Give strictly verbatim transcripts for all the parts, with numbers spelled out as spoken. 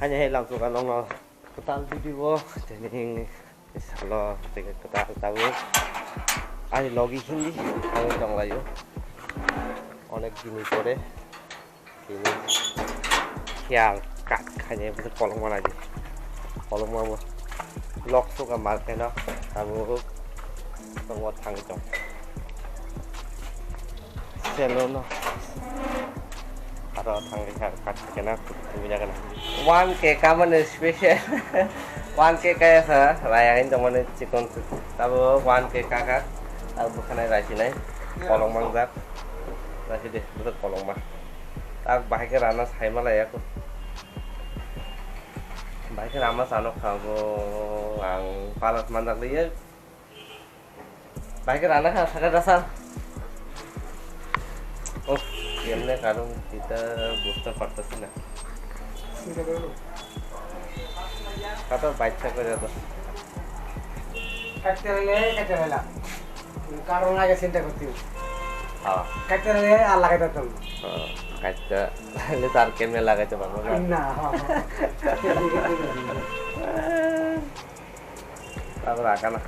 Ani hai lamsoka nokno kwtal video tini salo tei kwtal tabuk ani logi hindi ang tonglaio onek dini pore tini hair cut khainai bwswk kolokma naidi kolokma bo lok suka market no tabuk tongo thangwi tong. Salon no. Aro thangwi kha kat kena tubui na gana. One K kamani special. One K kaya sa rayang in tongmani chikon tabo one K kaka. Abo bwkhanai raisinai. Kolong mangjak. Raisi de bwswk kolong ma. Tak bahai khe rana sai malai ako. Bahai khe rama sano kha bo ang palas manjak liya. Bahai khe rana kha sakha dasa. Oh, yemne karung kita busta partasina. Kata bacha ko jato. Katte rele, katte rela. Karung age sinte kotti. Ha. Katte rele, al lagai datum. Ha, katte rele tar kemne lagai to bang. Na, ha, ha. Tabra kana.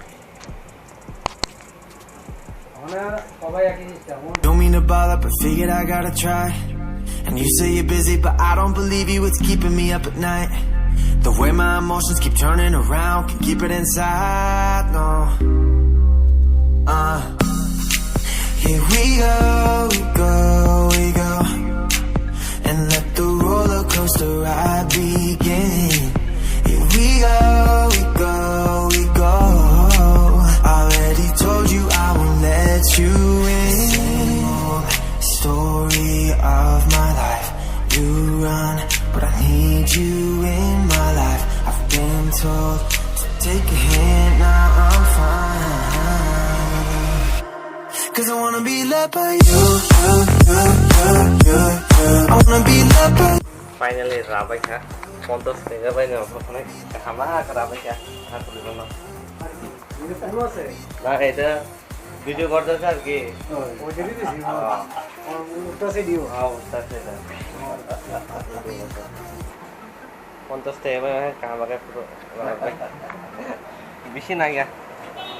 Don't mean to bother, but figured I gotta try. And you say you're busy, but I don't believe you. It's keeping me up at night. The way my emotions keep turning around, can keep it inside, no. Uh, here we go, we go, we go. And let the roller coaster ride begin. Here we go, we go, we go. Already told you I won't let you in. Same old story of my life. You run, but I need you in my life. I've been told to take a hint, now I'm fine. Cause I wanna be loved by you, you, you, you, you, you. I wanna be loved by Finally, rabai kha. Pontos tega bai no, phone kaham kha rabai kha. Ha, tuli no. Na, eta video gorda sar ki. Oh, jadi di sini. Ah. Oh, utas se dio. Ah, utas se da. Pontos te ba kaham khe photo. Bisi nangya.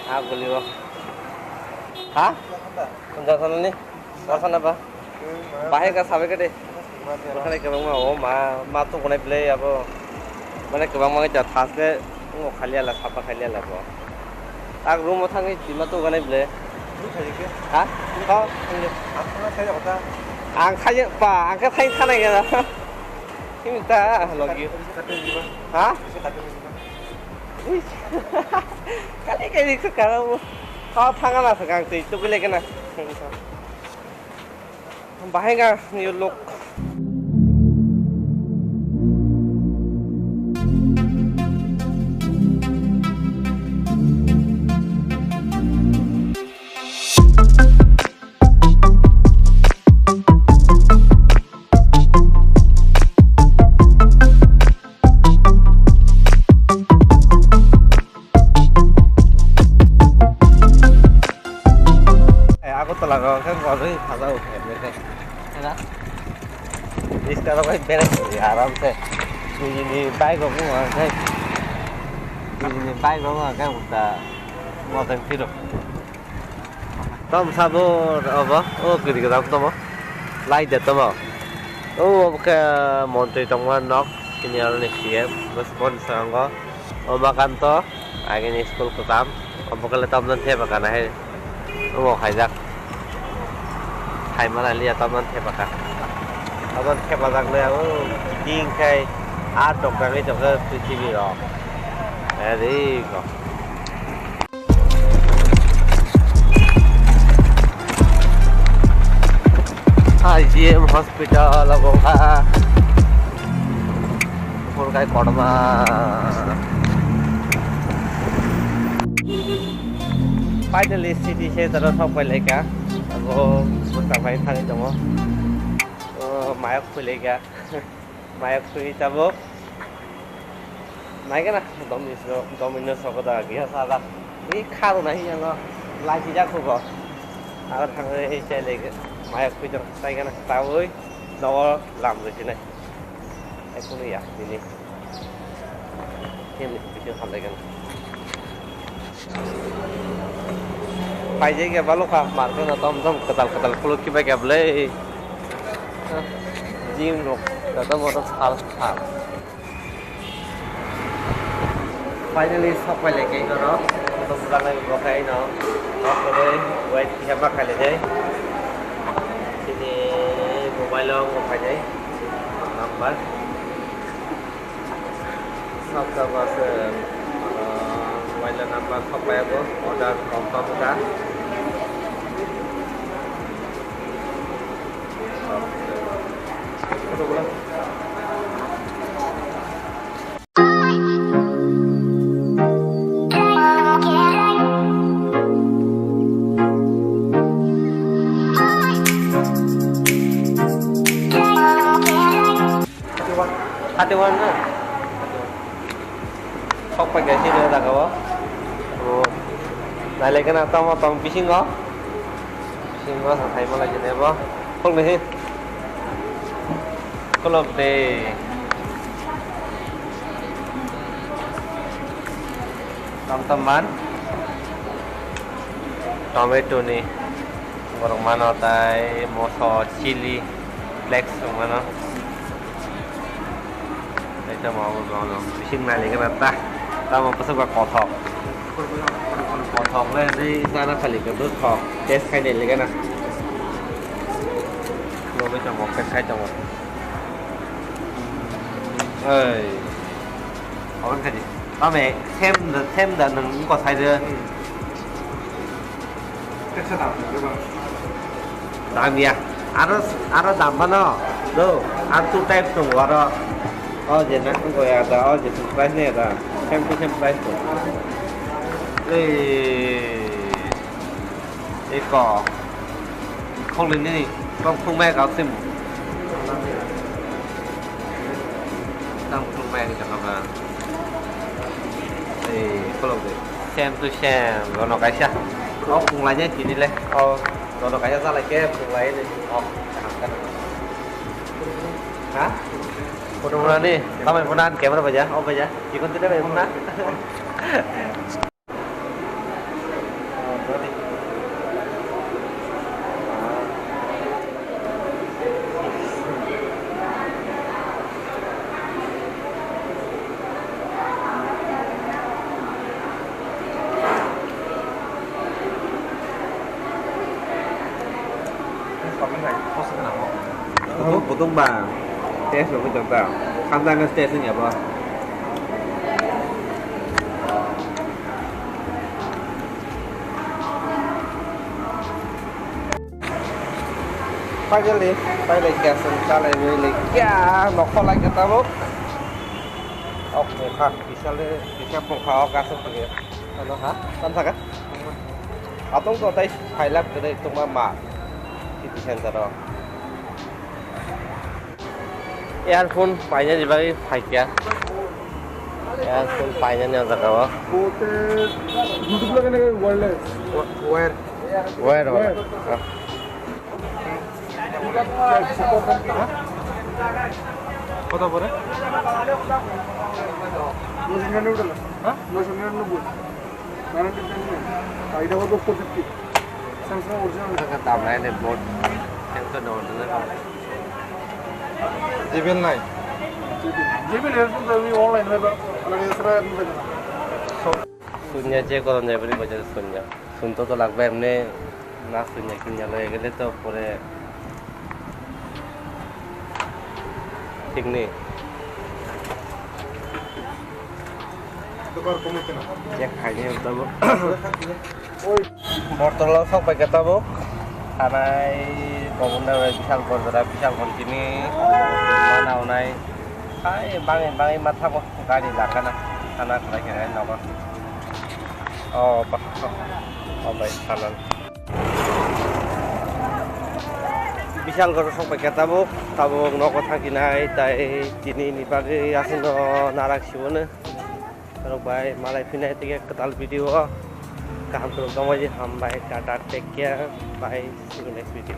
Ha, guli o. Ha? Jasan ni? Jasan apa? Bahai ka sabai ka de. Bukhari kwbangma o ma, ma tukunai belai abo. Mane kwbangma ja thas le ngo khali ala, sapa khali ala bo. Tak room o thangwi tima tukunai belai. Ha? Ha? Ang khaye pa, ang khe thai thanai gana. Simi ta logi. Ha? Kali kali se kara mo. Ha, thanga na se kang tei tukile kana. Bahai ga ni lok. Eh, Agartala rok khe gorwi phajao khe. Era? Riska rok bai bereng kori aram se. Nijini bike rok wngkha khe. Nijini bike rok wngkha khe uta motor phiro. Tom sabo obo, o kwrwi kwrwi tamo. Lai de tamo. O obo khe montri tongma nok, sini aroni C M, bwskango. O bagan to, agini school kwcham. Obo khe le tamjani thepakha na hai. Omo khaijak. Khaimani liya tamjani thepakha. Tamjani thepajak le o, kiting khai, a tokdagwi tokhe prithibi rok. Eri ko. I G M hospital obo wngkha. Buphur kai kotorma. Finally city center o sok pai laikha. Abo bwskango thangwi tongo. O mayok khwi laikha. Mayok khwi tabuk. Naikhe na, Dominoes no, Dominoes rogo da giya sajak. Bi kharuna hi ano, lachi jak khubo. Aro thangwi chai lege, mayok khwi jor, naikhe na, tabui, nogo lam rwkhinai. Ekunu ya, bini. Khe ni bisingo hamlaikha. Paijak ya balokha market no tom tom kwtal kwtal khuluk khibai kha bwlai. Gym rok joto moto sal sal. Finally sok pailai khe norok. Moto bwrang nai bo khe no. Nok kwrwi wait khe ma khailai nai. Chini mobile o wng khainai. Number. Sab sab ase, ah, mobile number thok pai abo, order confirm wngkha. Thirty one na? Sok pai khe sini jaga o. O. Nailai kheno tamo tong bisingo. Bisingo sa thai malai jene bo. Khulok di. Khulok de. Tam tam man. Tomato ni. Borok mano tai moso, chili, flakes rok mano. Tai tamo abo bono bising nai legana ta. Tamo bwswk ba kothok. Kothok le hinwi chana phalika bwkhok. Test khai nai legana. Nugwi tongo, khai khai tongo. Oi. Oven khai di. Tamo same da, same da nwng wngkha sai de. Dam ya. Aro, aro dam phano. Do, ar two types tongo aro. O je na tongo ya da, o je price ne da. Same to same price to. Ei. Eko. Khokli nini kok phung bai kau sim. Tang phung bai ni kaka ba. Ei, khulok de. Same to same. Rono kaisa. O phung lai ni tini le. O, rono kaisa sa lai ke phung lai ni. O, kaham ka. Ha? Photo ni. Tamai phone an camera baja. O baja. Chikon tine bai phone na. Kutung, kutung ba. Test rok wngkha ta. Khamjak nai test wngya bo. Finally, finally, gas and chalai, really, kya, nokho lai kata bo. Ok, bongkha, bisale, bisa bongkha, ok, asal pagi. Ano ha, tam saka? Atong to tai, phailak, kedai, tongma ma, city center o. Earphone painani bagwi phaikha. Earphone painani o jaga o. Bote Bluetooth lagai wireless. Wire. Wire wala. Wire. Ah. কত পড়ে? নয়শো নিরানব্বই টাকা। হ্যাঁ? নয়শো নিরানব্বই। Ninety nine. আর এটা কত? Four fifty. Samsung original. Taka dam nai de board. Samsung original. JBL নাই। জেবিএল এর তো আমি অনলাইন হইবা। মানে এছাড়া এখন দেখো না। Sunya je koron jai bari bajar sunya. Sunto to lagba emne na sunya kinya loi gele to pore. Thik ni. Dokar komo kena. Ek khaini tabuk. Oi. Bortolo sok pai khe tabuk. Thanai Gobonda bai Bishalgarh jora, Bishalgarh tini mana onai. Hai bangwi bangwi ma thango gari lakana. Thana khlai khe nogo. Oh, bah. Oh, bai, sanan. Bishalgarh sok pai khe tabuk, tabuk nogo thangkhinai, tai tini ni bagwi aswkno narak siwono. Norok bai malai phinai tei kwtal video o. Kaham kwrwng tongbai di, hambai, tata, take care, bye, see you next video.